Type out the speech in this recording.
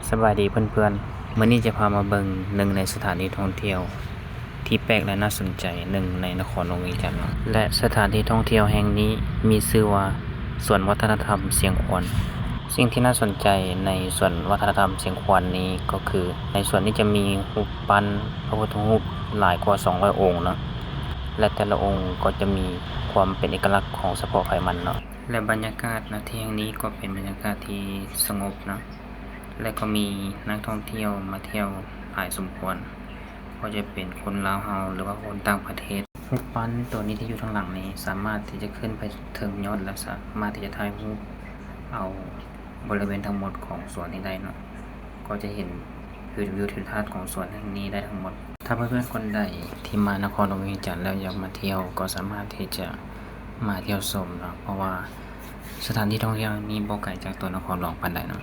ສະບາຍດີເພື່ອນໆ ມື້ນີ້ຈະພາມາເບິ່ງໜຶ່ງໃນສະຖານທີ່ທ່ອງທ່ຽວທີ່ແປກ ແລະ ໜ້າສົນໃຈໜຶ່ງໃນນະຄອນຫຼວງວຽງຈັນເນາະ ແລະ ສະຖານທີ່ທ່ອງທ່ຽວແຫ່ງນີ້ມີຊື່ວ່າ ສວນວັດທະນະທຳຊຽງຂວານ. ສິ່ງທີ່ໜ້າສົນໃຈໃນສວນວັດທະນະທຳຊຽງຂວານນີ້ກໍຄື ໃນສວນນີ້ຈະມີຮູບປັ້ນພະພຸດທະຮູບຫຼາຍກວ່າສອງຮ້ອຍອົງເນາະ ແລະ ແຕ່ລະອົງກໍຈະມີຄວາມເປັນເອກະລັກຂອງສະເພາະໃຜມັນເນາະ ແລະ ບັນຍາກາດ ນະທີ່ແຫ່ງນີ້ກໍເປັນບັນຍາກາດທີ່ສະຫງົບເນາະ ແລະ ກໍມີນັກທ່ອງທ່ຽວມາທ່ຽວຫຼາຍສົມຄວນ ບໍ່ວ່າຈະເປັນຄົນລາວເຮົາ ຫຼືວ່າຄົນຕ່າງປະເທດ. ຮູບປັ້ນໂຕນີ້ທີ່ຢູ່ທາງຫຼັງນີ້ ສາມາດທີ່ຈະຂຶ້ນໄປເທິງຍອດ ແລະ ສາມາດທີ່ຈະຖ່າຍຮູບເອົາບໍລິເວນທັງໝົດຂອງສວນນີ້ໄດ້ເນາະ ກໍຈະເຫັນວິວທິວທັດຂອງສວນແຫ່ງນີ້ໄດ້ທັງໝົດ. ຖ້າເພື່ອນໆຄົນໃດທີ່ມານະຄອນຫຼວງວຽງຈັນແລ້ວຢາກມາທ່ຽວ ກໍສາມາດທີ່ຈະມາທ່ຽວຊົມເນາະ ເພາະວ່າສະຖານທີ່ທ່ອງທ່ຽວນີ້ບໍ່ໄກຈາກຕົວນະຄອນຫຼວງປານໃດເນາະ.